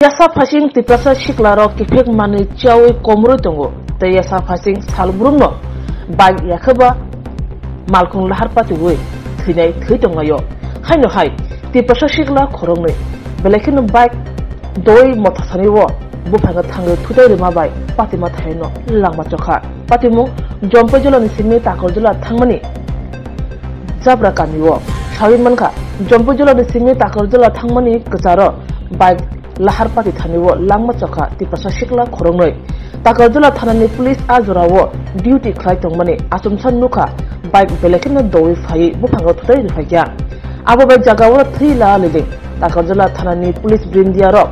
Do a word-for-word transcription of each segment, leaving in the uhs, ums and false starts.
Yasa phasing Tiprasa siklarok kiphek manwi chawi komorwi tongo, tei yasa phasing salbrumno bike yakheba malkhung lahar patiwi thwinai thwi tonglaio. Haino hai Tiprasa sikla khoroknwi belai kheno bike doi mothasani o buphango thangwi thutai rwma bai patima thaino langma chokha. Patimung Jompo jilani simi Takarjala thangmani Jabra kamio. Sawi mankha, Jompo jilani simi Takarjala thangmani kwcharo bike lahar pati thanio langma chokha Tiprasa sikla khoroknwi. Takarjala thanani police a jorao duty khlai tongmani achomsa nukha bike belai kheno dowi phaiwi buphango thutai rwphaikha. Abo bai jagao thwi la liling Takarjala thanani police brindiarok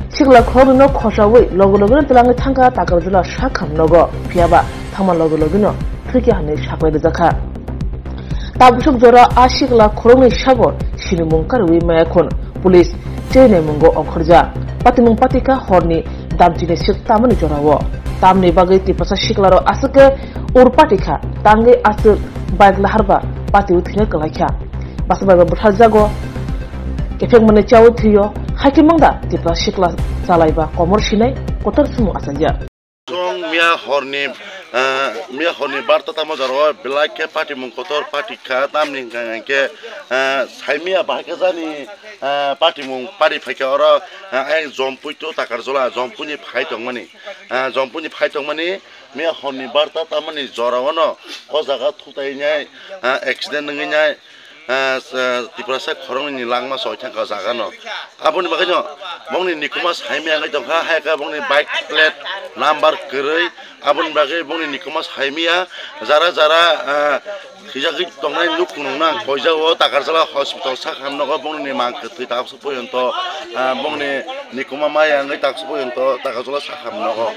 sikla khoroknwino khosawi loge logeno twlangwi thangkha Takarjala sakham nogo, phiyaba thangma loge logeno thwikha hwnwi saklai rwjakha. Tabusuk jora a sikla khoroknwi sago sinimung karwi maya khun police chenai mungo ongkhorja. Patimung patikha horni damchini sik tamani jorao. Tamni bagwi Tiprasa siklarok aswk khe ur patikha, tangwi aswk bike laharba patiwi thwina kwlaikha. Basa bai bo bwtharjago, kephek mwnwi chawi thwio, haikhe mangda Tiprasa sikla chalaiba komor sinai kotor sumung achaijak. Chwng miya horni, ah, miya horni barta tamo jorao belai khe patimung kotor patikha, tamni hwnkha hwnkhe, ah, saimiya bahai khe jani, ah, patimung pari phaikha oro, ah, ayang Jompuito Takarjala, Jompuini phai tongmani, ah, Jompuini phai tongmani miya horni barta tamani jorao no o jaga thutai nai, ah, accident wngwi nai. Ah, sa-, Tiprasa khoroknwini langma soi thangkha o jaga no. Aboni bagwi no bongni nikuma saimi wngwi tongkha, hai khe bongni bike plate number kwrwi. Aboni bagwi bongni nikuma saimiya jara jara, ah, thwijagwi tongnai nuk phunukno ang koijao Takarjala hospital sakham nogo bongni mang kwthwi tabuk poyonto, ah, bongni nikuma maya wngwi tabuk poyonto Takarjala sakham nogo.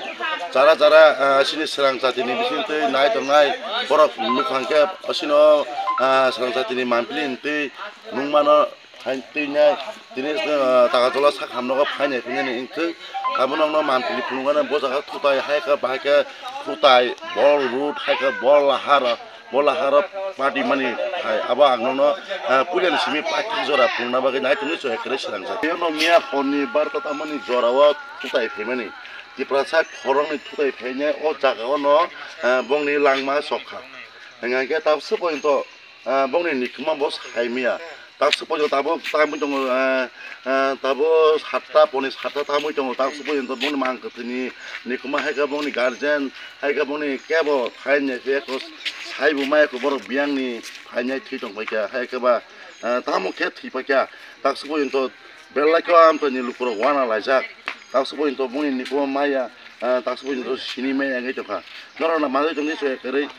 Jara jara, ah, chini swrang jatini bisingtwi nai tongnai borok nuk hwnkhe. Asino, ah, swrang jatini mampili hintwi nungmano hai twi nai tini, ah, Takarjala sakham nogo phainai phinani hintwi abo nokno mampili phunukmano bo jaga thutai hai khe bahai khe thutai bol road hai khe bol lahar bol lahar pati mani hai abo ang nokno, ah, puilani simi paithak jora phunukna bagwi nai tongwi chwrai kwrwi swrangjak. Tei nokni a phone ni barta tamani jora o thutai phaimani Tiprasa khoroknwi thutai phainai o jaga o no, ah, bongni langma chokha. Hingkha khe tabuk se poyonto, ah, bongni nikuma bo saimiya. Tabuk se poyonto tabuk tamwi tongo, ah, ah, tabuk satta poni satta tamwi tongo. Tabuk se poyonto bongni mang kwthwini nikuma hai khe bongni guardian, hai khe bongni kebo phainai khe eko saibo maya khe borok biyangni phainai thwi tongpai kha. Hai khe ba, ah, tamo khe thwi pai kha. Tabuk se poyonto belai khe amtwini lukurok wana laijak. Tabuk se poyonto bongni nikuma maya, ah, tabuk se poyonto sini maya wngwi tongkha. Norok no manwi tongdi chwrai kwrwi.